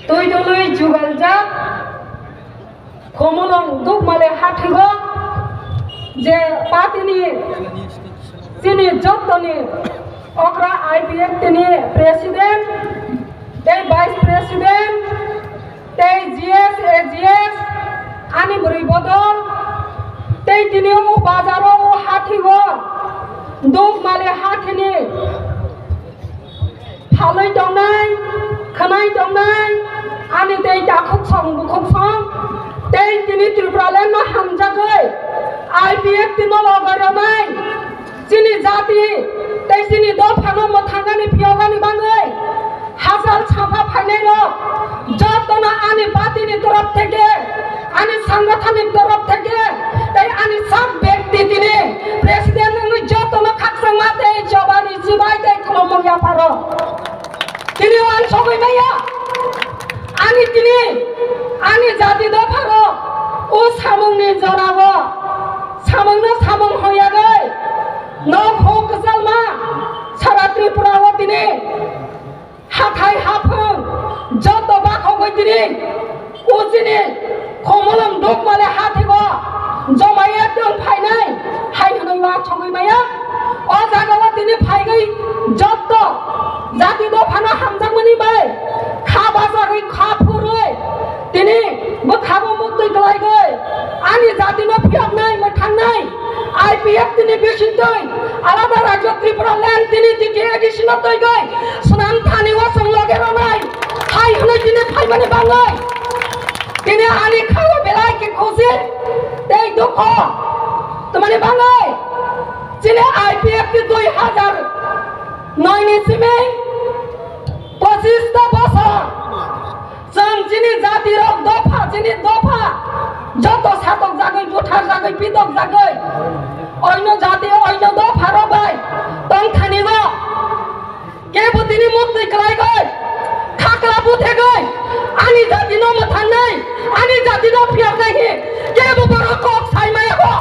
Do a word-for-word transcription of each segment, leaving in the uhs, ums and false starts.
Twi dului jugaljak Khumulwng Dukmali hathego je party ni chini jottoni okra I P F T ni president tei vice president tei G S, A G S, ani bwrwi bodol tei tini o bazaro o hathego Dukmali hathini phalwi tongnai, khwnai tongnai, ani tei takhuk song bukhuk song, tei tini Tripuraland no hamjagwi I P F T no logai rwnai, chini jati tei chini dophano mwthangani phiyogani bangwi hachal sapha phainai rok jotono ani party ni torof theke, ani sangathanik torof theke, tei ani sak bekti tini president wngwi jotono khakchangma tei chobani chibai tei khulumung yapharo. Tini wansogwi maya. Ani tini, ani jati dopharo, o samungni jorao, samungno samung hoyagwi, nok huk kwchalma, sara Tripura o tini, hathai haphang, joto bakhogwi tini, o chini Khumulwng Dukmali hathego jomaiya tong phainai hai hwnwi ma chongwi maya. O jagao tini phaigwi jotto jati dophano hamjakmani bai kha bachagwi kha phurwi tini bwkhago muktwi kwlaigwi ani jatino phiyoknai mwthangnai I P F T ni bisingtwi alada rajyo Tripura land tini D T A D C no twigwi swnam thani o chwng loge rwnai hai hwnwi tini phaimani bangwi tini ani khao belai khe khusi tei dukho twmani bangwi chini I P F T dui hazar noi ni simi pochis ta bosor chwng chini jati rok dopha, chini dopha joto satok jagwi, buthar jagwi, pitok jagwi, oino jati, oino dopha rok bai tong thani rok. Kebo tini muktwi kwlaigwi, khakla buthegwi, ani jatino mwthangnai, ani jatino phiyoknai hi kebo borok kok sai maya bo,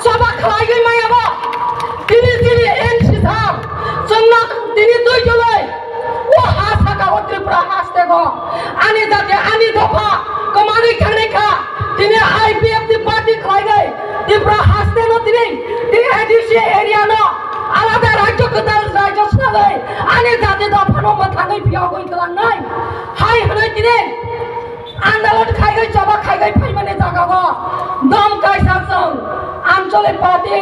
choba khlaigwi maya bo. Tini chini M C sir, chwngno tini twi joloi, o ha saka o Tripura hastego, ani jati, ani dopha kwmani thangnai kha, tini I P F T party khlaigwi, Tripura haste no tini, tini A D C area no alada rajyo kwtal rajyo swnalwi ani jati dophano mwthangwi phiyogwi twlangnai hai hwnwi tini andolon khaigwi choba khaigwi phaimani jagao dom kaisa chwng anchalik party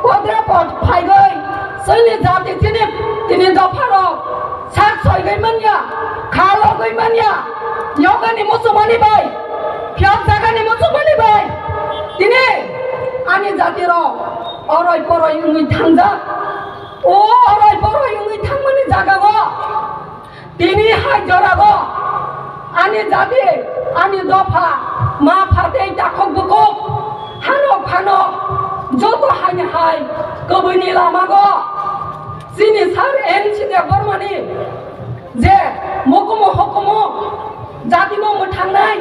kodrapot phaigwi chwngni jati tini, tini dopharok sak soigwi manya, kha logwi manya, yogani muchungmani bai, phiyok jagani muchungmani bai, tini ani jatirok oroi poroi wngwi thangjak. O oroi poroi wngwi thangmani jagao tini hai jorao ani jati, ani dopha, ma pha tei takhuk bukhuk, hanok phanok joto haini hai kwbwini lamago chini sir N C Debbarmani je mukumu hukumu jatino mwthangnai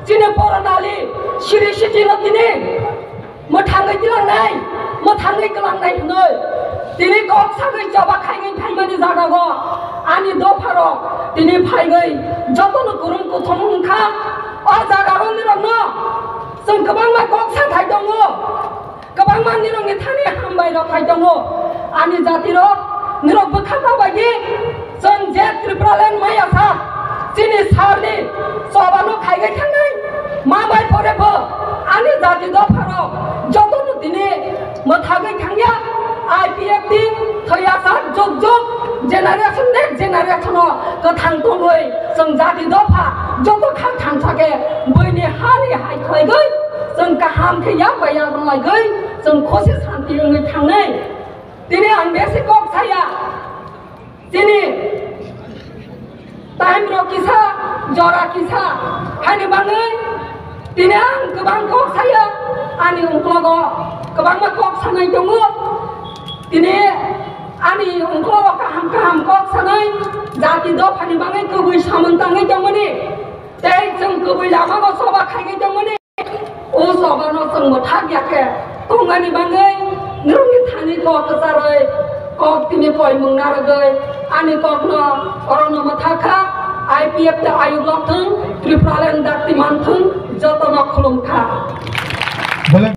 chini poronali siri sitino tini mwthangwi twilangnai, mwthangwi kwlangnai hwnwi tini kok sagwi choba khaigwi phaimani jagao ani dopharok tini phaigwi jotono kurum kuthum wngkha. O jagarok nirokno chwng kwbangma kok sathai tongo. Kwbangma nirokni thani hambai rok khai tongo. Ani jatirok nirok bwkha ta bai di chwng je Tripura land maya sa chini sir ni choba no khaigai thangnai ma bai pore bo ani jati dopha rok joto no tini mwthagwi thangya. I P F T thaya sa jug jug generation next generation o kwthang tongwi chwng jati dopha joto kha thangsa khe buini hani hai khwlaigwi chwng kaham khe yak bai yak rwlaigwi chwng khusi santi wngwi thangnai. Tini ang besi kok saya, chini time rok kisa, jora kisa, haini bagwi tini ang kwbang kok saya, ani uklogo kwbangma kok sanai tongo. Tini ani uklogo kaham kaham kok sanai, jati dophani bagwi kwbwi samung tangwi tongmani, tei chwng kwbwi lamao choba khaigwi tongmani. O choba no chwng mwthak ya khe tongmani bagwi nirokni thani kok kwcharwi kok tini koimung narwgwi ani kok no oro no mwthak kha. I P F te ayuk lok thung, Tripura le dakti man